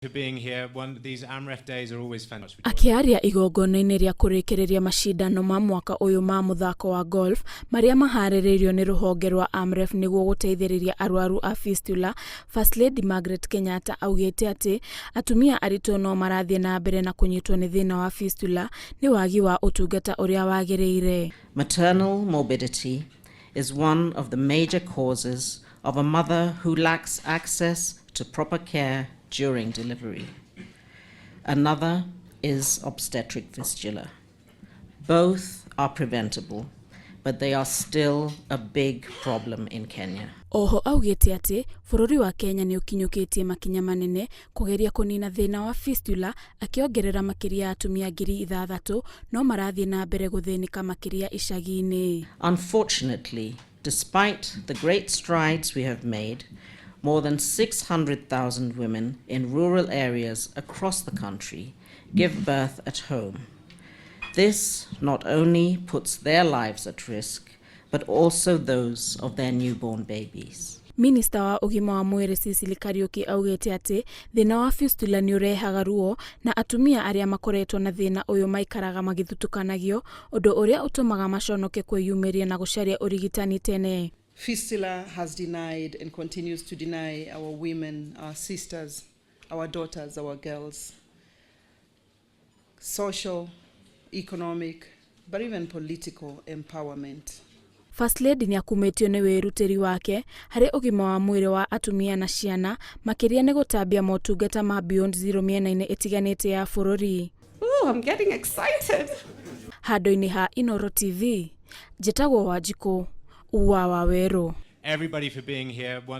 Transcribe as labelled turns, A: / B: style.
A: For being here. One, these AMREF days are always fantastic.
B: Akĩaria igongona-inĩ rĩa kũrĩkĩrĩria macindano ma mwaka ũyũ ma mũthako wa golf marĩa maharĩrĩirio nĩ rũhonge rwa AMREF nĩguo gũteithĩrĩria arwaru a fistula, First Lady Margaret Kenyatta augĩte atĩ atumia aritũ no marathiĩ na mbere na kũnyitwo nĩ thĩna wa fistula nĩ wagi wa ũtungata ũrĩa wagĩrĩire.
C: Maternal morbidity is one of the major causes of a mother who lacks access to proper care during delivery. Another is obstetric fistula. Both are preventable, but they are still a big problem in Kenya.
B: Oho augĩte atĩ bũrũri wa Kenya nĩ ũkinyũkĩtie makinya manene kũgeria kũnina thĩna wa fistula, akĩongerera makĩria ya atumia 6,000 no marathiĩ na mbere gũthĩnĩka makĩria icagi-inĩ.
C: Unfortunately, despite the great strides we have made, more than 600,000 women in rural areas across the country give birth at home. This not only puts their lives at risk, but also those of their newborn babies.
B: Minista wa ũgima wa mwĩrĩ Sicily Kariuki augĩte atĩ thĩna wa fistula nĩ ũrehaga ruo na atumia arĩa makoretwo na thĩna ũyũ maikaraga magĩthutũkanagio, ũndũ ũrĩa ũtũmaga maconoke kwĩyumĩria na gũcaria ũrigitani tene.
D: Fistula has denied and continues to deny our women, our sisters, our daughters, our girls, social, economic, but even political empowerment.
B: First Lady nĩ akumĩtio nĩ wĩrutĩri wake harĩ ũgima wa mwĩrĩ wa atumia na ciana, makĩria nĩ gũtambia motungata ma Beyond Zero mĩena-inĩ ĩtiganĩte ya bũrũri.
E: Ooh, I'm getting excited.
B: Handũ-inĩ ha Inoro TV, njĩtagwo Wanjikũ wa Wawerũ.
A: Everybody for being here. One,